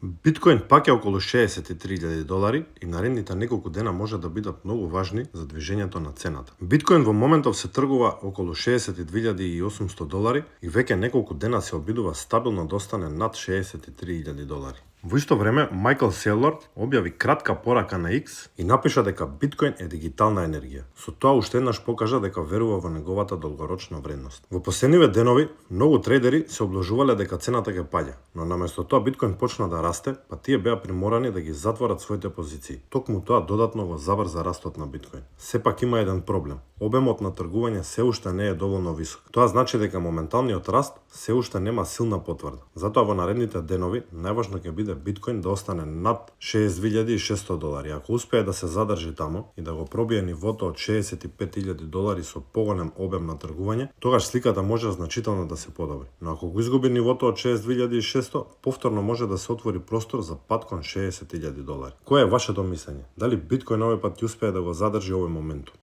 Биткоин пак е околу $63,000 и наредните неколку дена може да бидат многу важни за движењето на цената. Биткоин во моментов се тргува околу $62,800 и веќе неколку дена се обидува стабилно да остане над $63,000. Во исто време, Майкл Сейлор објави кратка порака на X и напиша дека биткоин е дигитална енергија. Со тоа уште еднаш покажа дека верува во неговата долгорочна вредност. Во последниве денови, многу трейдери се обложувале дека цената ќе паѓа, но наместо тоа биткоин почна да расте, па тие беа приморани да ги затворат своите позиции. Токму тоа додатно го заврза растот на биткоин. Сепак има еден проблем. Обемот на тргување се уште не е доволно висок. Тоа значи дека моменталниот раст се уште нема силна потврда. Затоа во наредните денови најважно ќе биде биткоин да остане над $62,600. Ако успее да се задржи тамо и да го пробие нивото од $65,000 со поголем обем на тргување, тогаш сликата може значително да се подобри. Но ако го изгуби нивото од $62,600, повторно може да се отвори простор за пат кон $60,000. Кое е вашето мислење? Дали биткоин овој пат ќе успее да го задржи овој моментум?